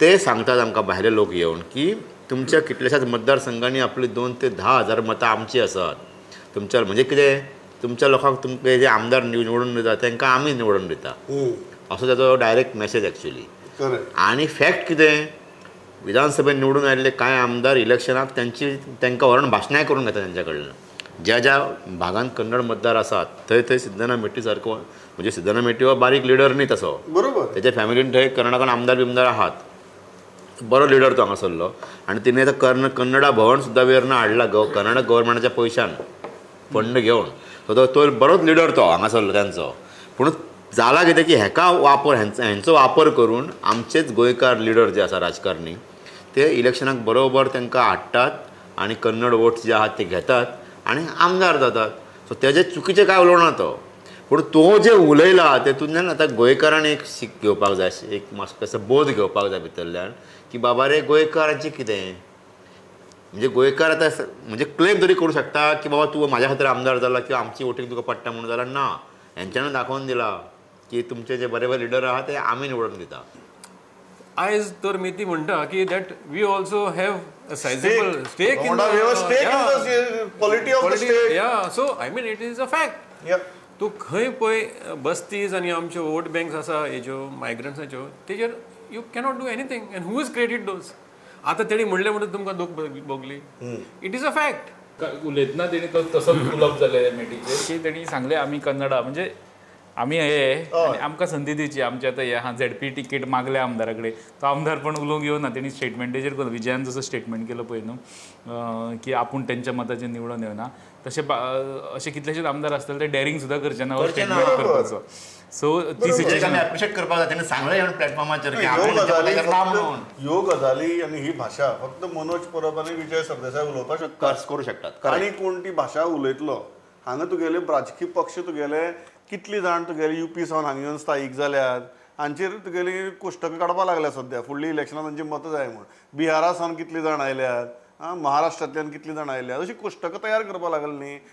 ते सांगतात आमकां भायले लोक येवन की तुमच्या कितल्याशाच मतदारसंघांनी आपली 2 ते 10 हजार मतां आमची आसात. तुमच्या म्हणजे कितें, तुमच्या लोकांक तुमचे जे आमदार निवडून दिता तांकां आमी निवडून दिता, असो ताचो डायरेक्ट मॅसेज एक्चुली. आनी फॅक्ट कितें, विधानसभेत निवडून आयिल्ले कांय आमदार इलेक्शनाक तांची तांकां व्हरून भाशणांय करून घेता तेंच्या कडल्यान. ज्या ज्या भागांत कन्नड मतदार आसात थंय थंय सिद्धना मेटी सारको, म्हणजे सिद्धना मेटी हो बारीक लिडर न्ही तसो. तेच्या फॅमिलीन थंय कर्नाटकान आमदार बिमदार आहात. बरो लिडर तो हांगासरलो आनी तिणें आतां कन्नडा भवन सुद्दां वेर्ना हाडला गव कर्नाटक गव्हर्मेंटाच्या पयशान फंड घेवन. सो तो तो बरोच लिडर तो हांगासरलो तेंचो. पूण जाला कितें की हेका वापर हेंचो वापर करून आमचेच गोंयकार लिडर जे आसा राजकारणी ते इलेक्शनाक बरोबर तांकां हाडटात आनी कन्नड वोट्स जे आहात ते घेतात आनी आमदार जातात. सो तेजें चुकीचें काय उलोवना तो, पूण तो जें उलयला तेतूंतल्यान आतां गोंयकारान एक शीक घेवपाक जाय, एक मातसो बोध घेवपाक जाय भितरल्यान की बाबा रे, गोंयकारांचें कितें, म्हणजे गोंयकार आतां म्हणजे क्लेम तरी करूं शकता की बाबा तूं म्हाज्या खातीर आमदार जाला किंवा आमची वोटींग तुका पडटा म्हणून जाल्यार ना. हेंच्यांनी दाखोवन दिला की तुमचे जे बरे बरे लिडर आहा ते आमी निवडून दिता. आयज तर मेती म्हणटा की that we also have a sizable stake in We have a stake in the polity of the state. Yeah, so I mean, it is a fact. तूं खंय पळय, बस्तीज आनी आमच्यो वोट बँक्स आसा हेज्यो मायग्रंट्साच्यो, तेजेर you cannot do anything. And who is created those? आतां तेणी म्हणलें म्हणून तुमकां दूख भोगली. It is a fact. उलयतना तेणी तो तसोच उलोवप जालें मेटीचेर की तेणी सांगलें, आमी कन्नडा म्हणजे आमी हे आनी आमकां संदी दिवची. आमचे आतां हे आहा, झेडपी तिकेट मागल्या आमदारा कडेन, तो आमदार पण उलोवंक येवना. तेणी स्टेटमेंटाचेर करून विजयान जसो स्टेटमेंट केलो पळय न्हू की आपूण तेंच्या मताचेर निवडून येवना, तशें अशे कितलेशेच आमदार आसतले, ते डेरिंग सुद्दां करचे ना हो करचे ना. स्टेटमेंट करपाचो. सो ती म्हणजे सिच्युएशन आमी एप्रिशिएट करपाक जाय, तेणी सांगलें म्हणून प्लॅटफॉर्माचेर की ह्यो आपूण तेंच्या गजाली मताचेर ना म्हणून. ह्यो गजाली आनी ही भाशा फक्त मनोज परब आनी विजय सरदेसाय उलोवपाक शकतात. करूं शकतात. आनी कोण ती भाशा उलयतलो? हांगा तुगेले राजकीय पक्ष, तुगेले कितली जाण तुगेले युपी सावन हांगा येवन स्थायीक जाल्यात, हांचेर तुगेली कोश्टकां काडपाक लागल्या सद्या. फुडल्या इलेक्शनाक तांची मतां जाय म्हूण बिहारा सावन कितली जाण आयल्यात, आं, महाराष्ट्रांतल्यान कितली जाण आयल्यात, अशी कोश्टकां तयार करपाक लागली न्ही.